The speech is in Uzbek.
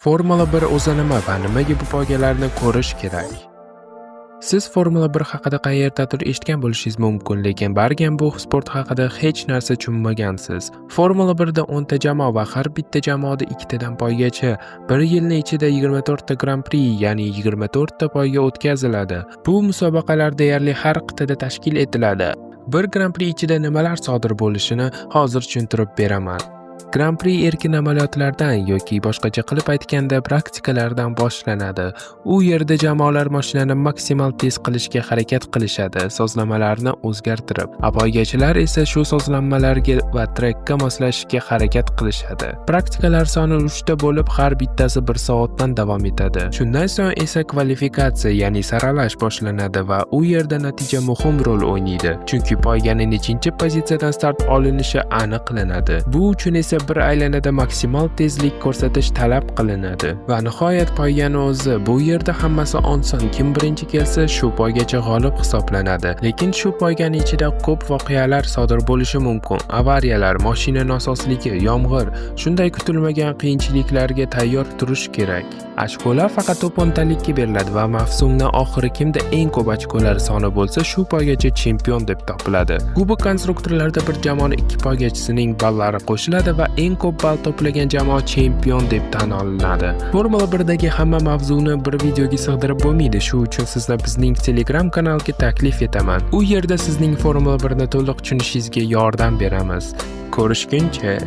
Formula 1 o'zi nima va nimaga bu poygalarni ko'rish kerak? Siz Formula 1 haqida qayerdadir eshitgan bo'lishingiz mumkin, lekin bargam bu sport haqida hech narsa tushunmagansiz. Formula 1 da 10 ta jamoa va har bitta jamoada ikkitadan poygachi. Bir yilni ichida 24 ta Gran-pri, ya'ni 24 ta poyga o'tkaziladi. Bu musobaqalar deyarli har qit'ada tashkil etiladi. Bir Gran-pri ichida nimalar sodir bo'lishini hozir tushuntirib beraman. Gran-pri erkin amaliyotlardan yoki boshqacha qilib aytganda praktikalardan boshlanadi. U yerda jamoalar mashinani maksimal tez qilishga harakat qilishadi, sozlamalarni o'zgartirib. A poygachilar esa shu sozlamalarga va trekka moslashishga harakat qilishadi. Praktikalar soni 3 ta bo'lib, har bittasi 1 soatdan davom etadi. Shundan so'ng esa kvalifikatsiya, ya'ni saralash boshlanadi va u yerda natija muhim rol o'ynaydi. Chunki poygani nechinchi pozitsiyadan start olinishi aniqlanadi. Bu uchun esa bir aylanada maksimal tezlik ko'rsatish talab qilinadi. Va nihoyat, poygani o'zi. Bu yerda hammasi oson. Kim birinchi kelsa, shu poygachi g'olib hisoblanadi. Lekin shu poygani ichida ko'p voqealar sodir bo'lishi mumkin. Avariyalar, mashina nosozligi, yomg'ir, shunday kutilmagan qiyinchiliklarga tayyor turish kerak. Ochkolar faqat top 10 talikka beriladi va mavsumni oxiri kimda eng ko'p ochkolar soni bo'lsa, shu poygachi chempion deb topiladi. Kubok konstruktorlarda bir jamoani ikki poygachisining ballari qo'shiladi va eng ko'p ball to'plagan jamoa chempion deb tan olinadi. Formula 1dagi hamma mavzuni bir videoga sig'dirib bo'lmaydi. Shu uchun sizni bizning Telegram kanalga taklif etaman. U yerda sizning Formula 1ni to'liq tushunishingizga yordam beramiz. Ko'rishguncha.